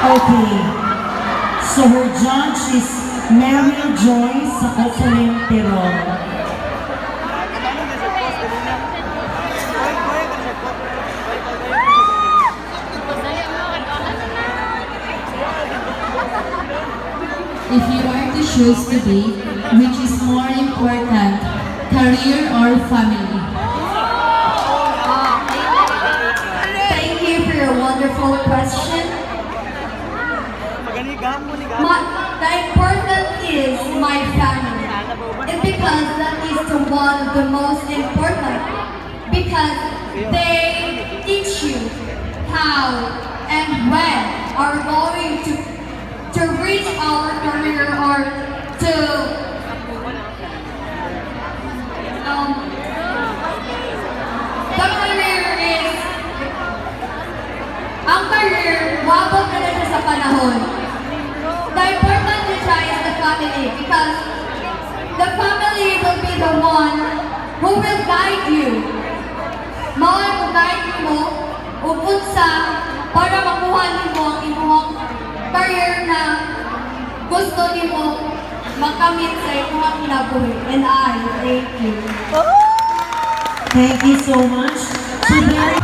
Okay. So her judge is Mary Joyce Sacosolin Tirol. If you are to choose today, which is more important, career or family? Thank you for your wonderful question. The important is my family. It's because that is the one of the most important, because they teach you how and when are going to reach our career or to the career is ang career, moabot na na siya sa panahon. The important to siya is the family, because the family will be the one who will guide you. Mao ang mo guide mo ug unsa para makuha nimo ang imong career na gusto nimo makamit sa imong kinabuhi. And I thank you. Thank you so much. So very